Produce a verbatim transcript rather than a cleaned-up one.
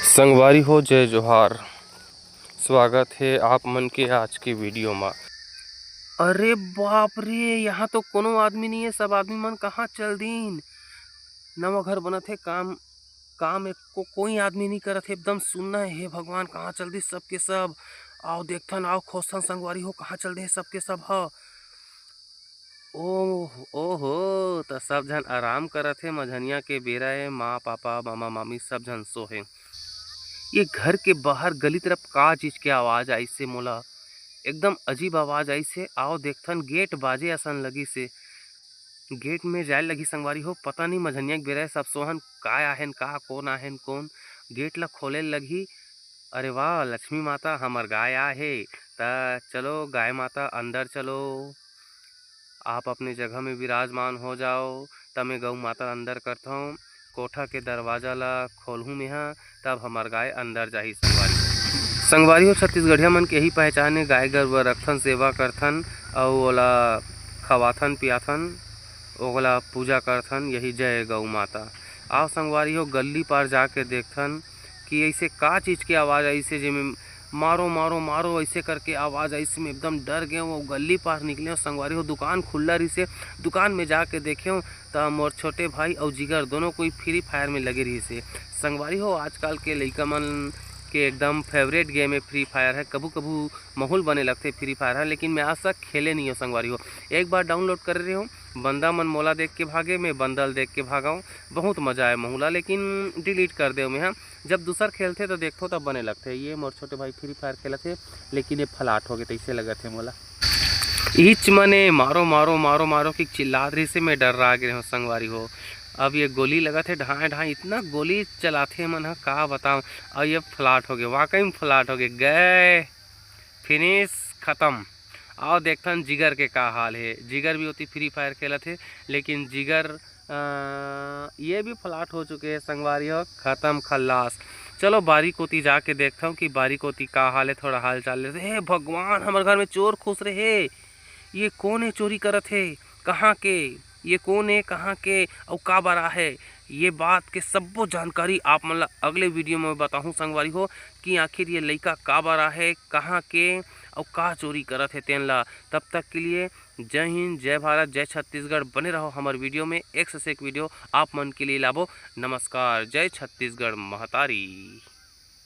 संगवारी हो, जय जोहार। स्वागत हे आप मन के आज के वीडियो मा। अरे बाप रे, यहाँ तो कोनो आदमी नहीं है, सब आदमी मन कहाँ चल दीन? नवा घर बनत हे, काम काम एको कोई आदमी नहीं करत हे, एकदम सुन्ना हे। हे भगवान, कहाँ चल दिस सबके सब? आओ देखथन, आओ खोजथन संगवारी हो, कहाँ चल दे हे सबके सब ह। ओह, ओहो, त सब झन आराम करत हे, मझनिया के बेरा हे, माँ, पापा, मामा, मामी सब झन सो हे। ये घर के बाहर गली तरफ का चीज के आवाज आइस हे मोला, एकदम अजीब आवाज आइस हे। आओ देखथन, गेट बाजे असन लगिस हे। गेट में जाए लगही संगवारी हो, पता नहीं मझनिया के बेरा हे, सब सोहन, काय आहेन, का, कोन आहेन, कोन गेट ला खोले लगही। अरे वाह, लक्ष्मी माता, हमर गाय आ हे, त चलो गाय माता अंदर चलो, आप अपने जगह में विराजमान हो जाओ। त मैं गौ माता अंदर करथौं, कोठा के दरवाजा ला खोलहूँ मेहा, तब हमर गाय अंदर जाही संगवारी। संगवारी हो, छत्तीसगढ़िया मन के यही पहचान हे, गाय गरुवा रखथन, सेवा करथन, अउ ओला खवाथन पियाथन, ओला पूजा करथन, यही जय गौ माता। आओ संगवारी हो, गल्ली पार जाके देखथन कि ऐसे का चीज के आवाज आइस हे, जेमे मारो, मारो, मारो, ऐसे करके आवाज आइस हे। मैं एकदम डर गए हूँ, गल्ली पार निकले हूँ संगवारी हो। दुकान खुल्ला रहिस हे, दुकान में जाके देखे हूँ, त मोर छोटे भाई अउ जिगर दोनों कोई Free Fire में लगे रहिस हे। संगवारी हो, आजकल के लइका मन के एकदम फेवरेट गेम हे Free Fire हे। कभू कभू माहौल बने लगथे Free Fire हे, लेकिन मैं आज तक खेले नहीं हूँ संगवारी हो। एक बार डाउनलोड करे रहे हूँ, बंदा मन मोला देख के भागे, मैं बंदा ल देख के भागा हूँ। बहुत मजा आए महूला, लेकिन डिलीट कर दे मैं हा। जब दूसर खेलथे तो देखथो तब बने लगथे। ये मोर छोटे भाई Free Fire खेलत हे, लेकिन ये फ्लैट हो गए तैसे लगत हे मोला। इच मने मारो, मारो, मारो, मारो कि चिल्लात रहिस हे, मैं डर्रा गे हूँ संगवारी हो। अब ये गोली लगत हे ढाए ढाए, इतना गोली चलाथे मन ह, का बताओ। और ये फ्लैट हो गए, वाकई में फ्लैट हो गए, गए, फिनिश, खत्म। आओ देखथन जिगर के का हाल हे। जिगर भी ओती Free Fire खेलत हे, लेकिन जिगर, अ, ये भी फ्लैट हो चुके हे संगवारी हो, खत्म, खल्लास। चलो बारी कोती जाके देखथन कि बारी कोती का हाल हे, थोड़ा हाल चाल लेथे। हे भगवान, हमर घर में चोर खुसरे हे। ये कोन हे चोरी करत हे? कहाँ के? ये कोन हे, कहाँ के अउ काबर आहे? ये बात के सब्बो जानकारी आप मन ला अगले वीडियो में बताहूँ संगवारी हो कि आखिर ये लइका काबर आहे, कहाँ के अउ का चोरी करत हे तेन ला। तब तक के लिए जय हिंद, जय भारत, जय छत्तीसगढ़। बने रहो हमर वीडियो में, एक से एक वीडियो आप मन के लिए लाबो। नमस्कार, जय छत्तीसगढ़ महतारी।